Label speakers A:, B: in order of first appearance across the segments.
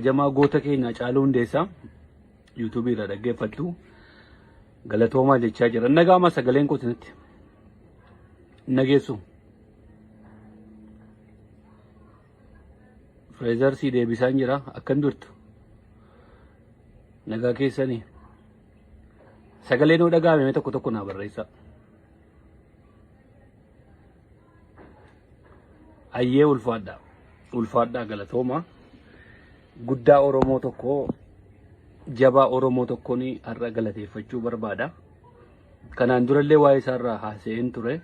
A: Kabajamaa goota keenya Haacaaluu Hundeessaa yuutuubii irraa dhaggeeffattu galatoomaa jechaa jira. Nagaamaa sagaleen koo isinitti nageessu. Fireezar sii deebisaan jira. Akkam jirtu? Nagaa keessanii. Sagalee nuu dhaga'ame mee tokko tokko naa barreessaa. Ayyee ulfaadhaa. Ulfaadhaa galatooma. Guddaa Oromoo tokko jabaa Oromoo tokkoon har'a galateeffachuu barbaada. Kanaan durallee waa'ee isaarraa haasa'een ture.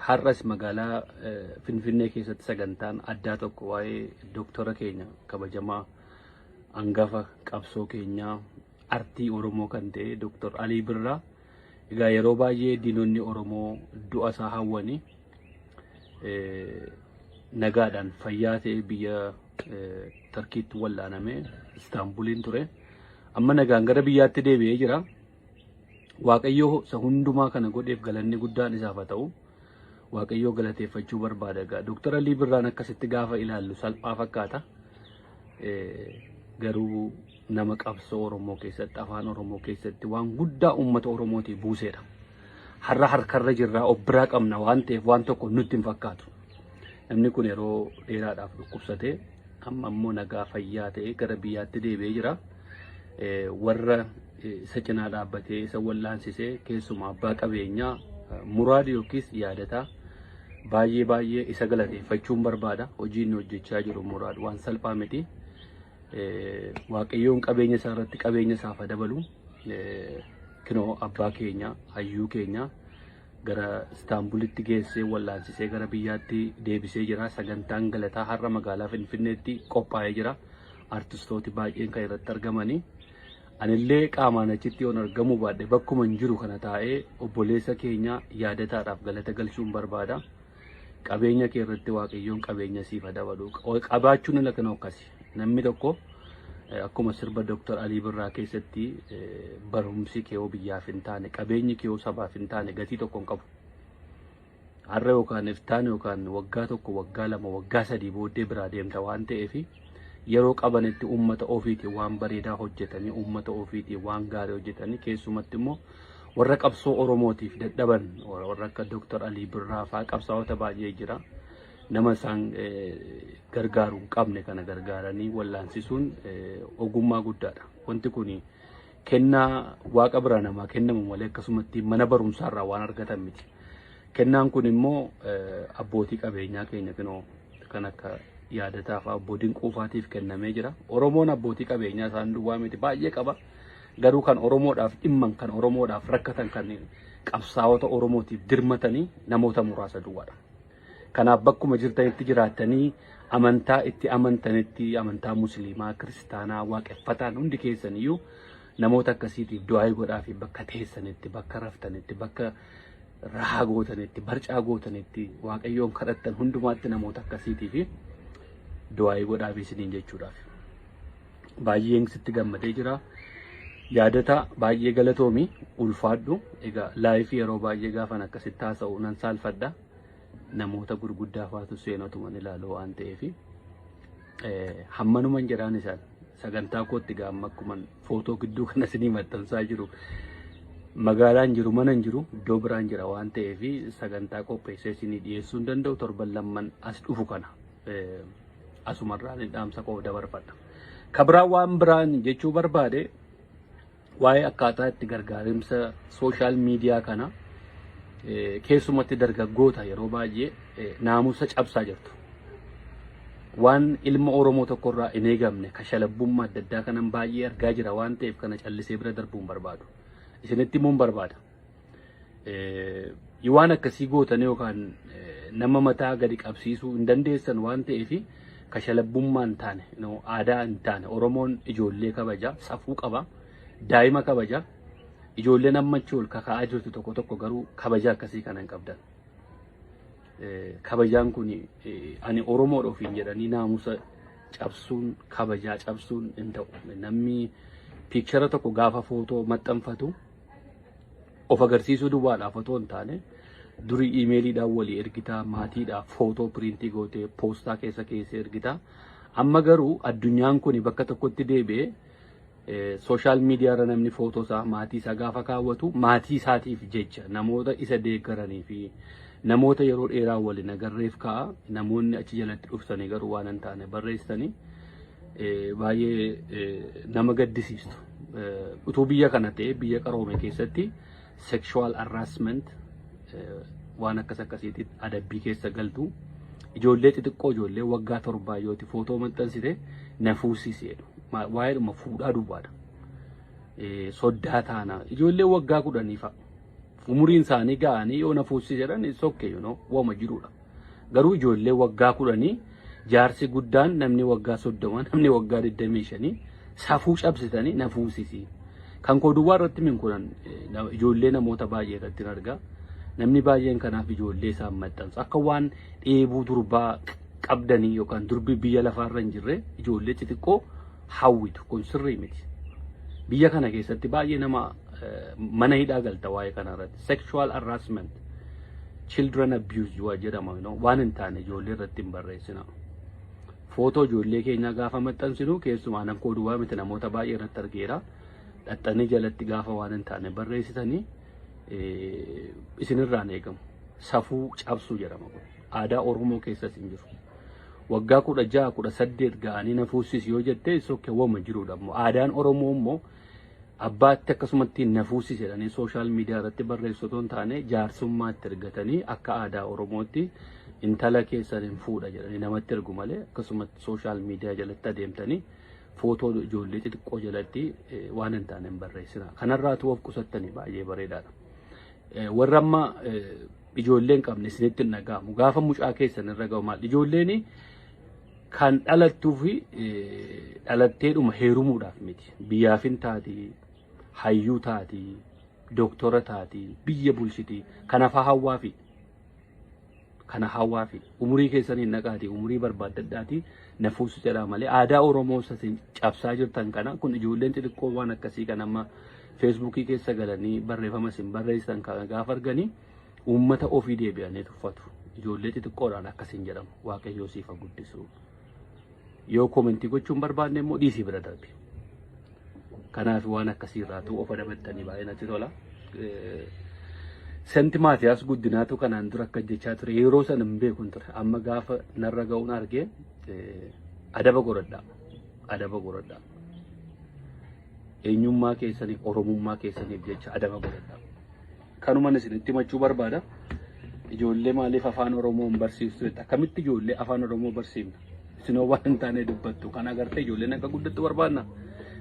A: Har'as magaalaa Finfinnee keessatti sagantaan addaa tokko waa'ee doktora keenya kabajamaa hangafa qabsoo keenyaa artii Oromoo kan ta'e Dr. Alii Birraa. Egaa yeroo baay'ee diinonni Oromoo du'a isaa hawwanii nagaadhaan fayyaa ta'e biyya Tarkiitti wal'aanamee Istaanbuliin ture. Amma nagaan gara biyyaatti deebi'ee jira. Waaqayyoo isa hundumaa kana godheef galanni guddaan isaaf haa ta'u. Waaqayyoo galateeffachuu barbaada. Egaa Dooktar Alii Birraan akkasitti gaafa ilaallu salphaa fakkaata. Garuu nama qabsoo Oromoo keessatti afaan Oromoo keessatti waan guddaa uummata Oromootiif buuseedha. Har'a harkarra jirraa of biraa qabna waan ta'eef waan tokko nutti hin fakkaatu. Namni kun yeroo dheeraadhaaf dhukkubsatee amma immoo nagaa fayyaa ta'ee gara biyyaatti deebi'ee jira. Warra isa cinaa dhaabbatee isa wal'aansisee keessumaa abbaa qabeenyaa Muraad yookiis yaadataa baay'ee baay'ee isa galateeffachuun barbaada. Hojii inni hojjechaa jiru Muraad waan salphaa miti. Waaqayyoon qabeenya isaa irratti qabeenya isaaf haa dabalu. Kinoo abbaa keenya hayyuu keenya gara Istaanbulitti geessee wal'aansisee gara biyyaatti deebisee jira. Sagantaan galataa har'a magaalaa Finfinneetti qophaa'ee jira. Artistooti baay'een kan irratti argamanii. Anillee qaamaan achitti yoon argamuu baadhe bakkuma hin jiru kana taa'ee obboleessa keenya yaadataadhaaf galata galchuun barbaada. Qabeenya kee irratti Waaqayyoon qabeenya siif haa dabalu. Qabaachuun ala kana akkasi. Namni tokko akkuma sirba Dr. Alii Birraa keessatti barumsi kee yoo biyyaaf hin taane qabeenyi kee yoo sabaaf hin taane gatii tokko hin qabu. Har'a yookaan iftaan yookaan waggaa tokko waggaa lama waggaa sadii booddee biraa deemta waan ta'eef yeroo qabanitti uummata ofiitiin waan bareedaa hojjetanii uummata ofiitiin waan gaarii hojjetanii keessumatti immoo warra qabsoo Oromootiif dadhaban warra akka Dr. Alii Birraa fa'aa qabsaa'ota baay'ee jira. Nama isaan gargaaru hin qabne kana gargaaranii wallaansisuun ogummaa guddaadha. Wanti kun kennaa waaqa biraa namaa kennamu malee akkasumatti mana barumsaarraa waan argatan miti. Kennaan kun immoo abbootii qabeenyaa keenya kinoo kan akka yaadataa fa'aa obbo Dinquu fa'aatiif kennamee jira. Oromoon abbootii qabeenyaa isaan duwwaa miti baay'ee qaba. Garuu kan Oromoodhaaf dhimman kan Oromoodhaaf rakkatan kan qabsaa'ota Oromootiif dirmatanii namoota muraasa duwwaadha. Kanaaf bakkuma jirtanitti jiraattanii amantaa itti amantanitti amantaa musliimaa, kiristaanaa, waaqeffataan hundi keessaniyyuu namoota akkasiitiif du'aayii godhaa fi bakka teessanitti, bakka raftanitti, bakka rahaa gootanitti, barcaa gootanitti waaqayyoon kadhattan hundumaatti namoota akkasiitiif du'aayii godhaa fi isiniin jechuudhaaf. Baay'een sitti gammadee jira. Yaadata baay'ee galatoomi ulfaadhu. Egaa laayifii yeroo baay'ee gaafan akkasitti haasa'u nan saalfadha. Namoota gurguddaa faatu seenatuman ilaalu waan ta'eef hammanuman jedhaan isaan sagantaa kootti gaamma akkuman footoo gidduu kana isinii maxxansaa jiru magaalaan jiru mana hin jiru iddoo biraan jira waan ta'eef sagantaa qopheessee isinii dhiyeessuu hin danda'u torban lamman as dhufu kana asumarraan dhaamsa koo dabarfadha. Kabiraan waan biraan jechuu barbaade waa'ee akkaataa itti gargaarimsa sooshaal miidiyaa kana keessumatti dargaggoota yeroo baay'ee naamusa cabsaa jirtu. Waan ilma Oromoo tokkorraa hin eegamne kashalabbummaa adda addaa kanan baay'ee argaa jira waan ta'eef kana callisee bira darbuu hin barbaadu. Isinitti himuu hin barbaada. Waan akkasii gootan yookaan nama mataa gadi qabsiisuu hin dandeessan waan ta'eef kashalabbummaa hin taane aadaa hin taane Oromoon ijoollee kabaja safuu qaba daa'ima kabaja ijoolleen amma achi ol kaka'aa jirtu tokko tokko garuu kabaja akkasii kana hin qabdan. Kabajaan kun ani Oromoodha ofiin jedhanii naamusa cabsuun kabajaa cabsuun hin ta'u. Namni piikchara tokko gaafa footoo maxxanfatu of agarsiisuu duwwaadhaaf otoo hin taane durii iimeeliidhaan walii ergitaa maatiidhaaf footoo piriintii gootee poostaa keessa keessee ergitaa Amma garuu addunyaan kun bakka tokkotti deebi'ee social media irra namni footoo isaa, maatii isaa gaafa kaawwatu, maatii isaatiif jecha namoota isa deeggaranii fi namoota yeroo dheeraa waliin agarreef ka'a. Namoonni achi jalatti dhuftanii garuu waan hin taane barreessitanii baay'ee nama gaddisiistu. Utuu biyya kana ta'e, biyya qaroome keessatti sexual harassment waan akkas akkasiitti adabbii keessa galtu. Ijoollee xixiqqoo, ijoollee waggaa 7 yooti footoo maxxansite na fuusisi jedhu. Waa'eedhuma fuudhaa duwwaadha. Soddaa taana ijoollee waggaa 10 fa'a. Umuriin isaanii ga'anii yoo na fuusisi jedhan, it's okay, waama jirudha. Garuu ijoollee waggaa 10, jaarsi guddaan, namni waggaa 30, namni waggaa 25, safuu cabsitanii na fuusisi. Kan koo duwwaa irratti min kunan ijoollee namoota baay'ee irratti argaa. Namni baay'een kanaaf ijoollee isaan maxxansu. Akka waan dheebuu durbaa qabdanii yookaan durbi biyya lafaarra hin jirre ijoollee xixiqqoo hawwitu. Kun sirrii miti. Biyya kana keessatti baay'ee nama mana hidhaa galta waa'ee kana irratti. Sexual harassment, children abuse waa jedhama, waan hin taane ijoollee irratti hin barreessina. Footoo ijoollee keenyaa gaafa maxxansinu, keessumaa nan koo duwwaa miti, namoota baay'ee irratti argeera. Dhaxxanii jalatti gaafa waan hin taane barreessitanii isinirraan eegamu. Safuu cabsuu jedhama kun. Aadaa Oromoo keessas hin jiru. Waggaa 16, 18 ga'anii na fuusis yoo jette sokke, wama jirudha immoo. Aadaan Oromoo immoo abbaatti akkasumatti na fuusis jedhanii social media irratti barreessu otoo hin taane, jaarsummaatti ergatanii akka aadaa Oromootti intala keessan hin fuudha jedhanii namatti ergu malee, akkasumatti social media jalatti adeemtanii footoo ijoollee xixiqqoo jalatti waan hin taane hin barreessina. Kanarraatu of qusattanii baay'ee bareedaadha. Warra amma ijoollee hin qabne isinitti hin dhaga'amu. Gaafa mucaa keessan irra ga'u maal? Ijoolleen kan dhalattuu fi dhalatteedhuma heerumuudhaaf miti. Biyyaaf hin taati, hayyuu taati, dooktora taati, biyya bulchiti. Kanaaf hawwaafi. Kana hawwaafi. Umurii keessaniin naqaati, umurii barbaaddadhaati na fuusu jedhaa malee, aadaa Oromoo isin cabsaa jirtan kana kun ijoolleen xixiqqoo waan akkasii kan amma Facebookii keessa galanii barreeffama isin barreessan kana gaafa arganii uummata ofii deebi'anii tuffatu. Ijoollee xixiqqoodhaan akkasiin jedhamu. Waaqayyoo siif haa guddisu. Yoo commentii gochuun barbaanne immoo dhiisii bira darbi. Kanaaf waan akkasii irraatu of adabattanii baay'ee natti tola. Senti Maatiyaas Guddinaatu kanaan dura akka jechaa ture, yeroo sana hin beekun ture. Amma gaafa narra ga'uun argee adaba godhadhaa. Adaba godhadhaa. Eenyummaa keessaniif, Oromummaa keessaniif jecha adaba godhadhaa. Kanuman isinitti himachuu barbaada. Ijoollee maaliif afaan Oromoo hin barsiiftu jetta? Akkamitti ijoollee afaan Oromoo barsiifna? Isinoo waan hin taane dubbattu. Kan agartee ijoolleen akka guddattu barbaadna.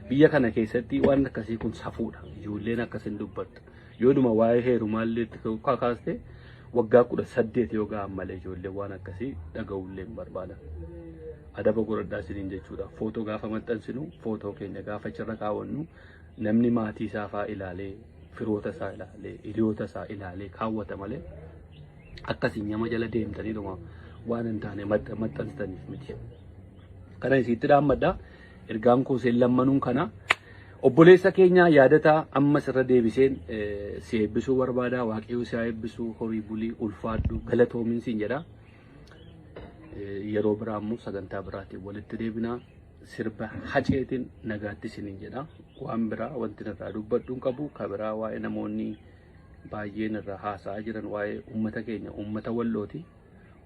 A: Biyya kana keessatti waan akkasii kun safuudha. Ijoolleen akkas hin dubbattu. Yoodhuma waa'ee heerumaallee kakaaste, waggaa 18 yoo ga'an malee ijoolleen waan akkasii dhaga'uullee hin barbaadan. Adaba godhadhaa isiniin jechuudha. Footoo gaafa maxxansinu, footoo keenya gaafa achirra kaawwannu, namni maatii isaa fa'aa ilaalee, firoota isaa ilaalee, hiriyoota isaa ilaalee kaawwata malee akkasiin nama jala deemtanii dhuma waan hin taane maxxansitaniif miti. Kana isitti dhaammadha. Ergaan koo seen lammanuun kana. Obboleessa keenya Yaadataa, ammas irra deebiseen si eebbisuu barbaada. Waaqayyo si haa eebbisu. Horii bulii, ulfaadhu, galatoomin siin jedha. Yeroo biraa immoo sagantaa biraatiin walitti deebina. Sirba Haceetiin nagaatti isiniin jedha. Waan biraa wanti irraa dubbadhu hin qabu. Ka biraa waa'ee namoonni baay'een irraa haasa'aa jiran waa'ee uummata keenya, uummata Wallooti.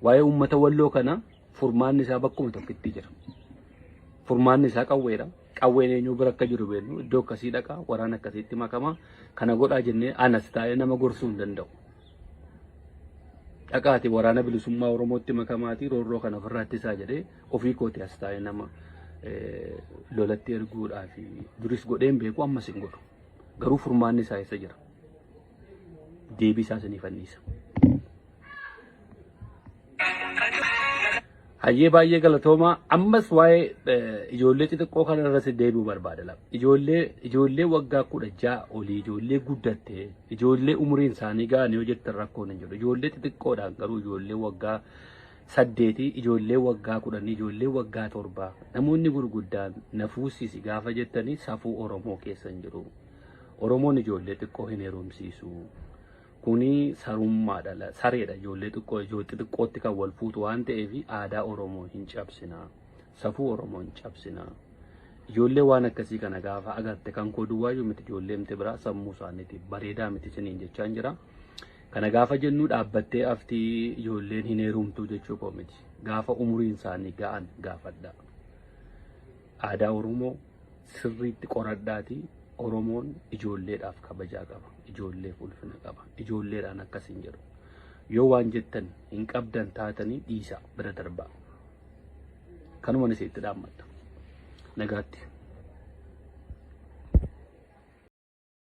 A: Waa'ee uummata Walloo kana furmaanni isaa bakkuma tokkotti jira. Furmaanni isaa qawweedha. Qawween eenyu bira akka jiru beeknu, iddoo akkasii dhaqa, waraana akkasiitti makama, kana godhaa jennee anas taa'ee nama gorsuu hin danda'u. Dhaqaati Waraana Bilisummaa Oromootti makamaatii roorroo kana ofirraa ittisaa jedhee ofii kooti as taa'ee nama lolatti erguudhaaf duris godheen beeku, ammas hin godhu. Garuu furmaanni isaa eessa jira? Deebii isaa isiniif anniisa. Hayyee, baay'ee galatoomaa. Ammas waa'ee ijoollee xixiqqoo kana irratti deebi'uu barbaada lama. Ijoollee waggaa 16 olii, ijoollee guddatte, ijoollee umuriin isaanii ga'an yoo jettan rakkoon hin jiru. Ijoollee xixiqqoodhaan garuu, ijoollee waggaa 8, ijoollee waggaa 10, ijoollee waggaa 7, namoonni gurguddaan na fuusisi gaafa jettanii safuu Oromoo keessa hin jiru. Oromoon ijoollee xiqqoo hin heerumsiisu. Kuni sarummaadha. Sareedha, ijoollee xiqqoo, ijoollee xixiqqootti kan wal fuutu waan ta'eef aadaa Oromoo hin cabsina. Safuu Oromoo hin cabsinaa. Ijoollee waan akkasii kana gaafa agarte kan koo duwwaayyuu miti ijoolleemti biraa sammuu isaaniitiif bareedaa miti isiniin jechaan jira. Kana gaafa jennu dhaabbattee aftii ijoolleen hin heerumtuu jechuu koo miti. Gaafa umuriin isaanii ga'an gaafadha. Aadaa Oromoo sirriitti qoradhaatii Oromoon ijoolleedhaaf kabajaa qaba. Ijoolleef ulfina qaba. Ijoolleedhaan akkas hin jedhu. Yoo waan jettan hin qabdan taatanii dhiisa bira darbaa. Kanumaan isitti dhaammadha. Nagaatti.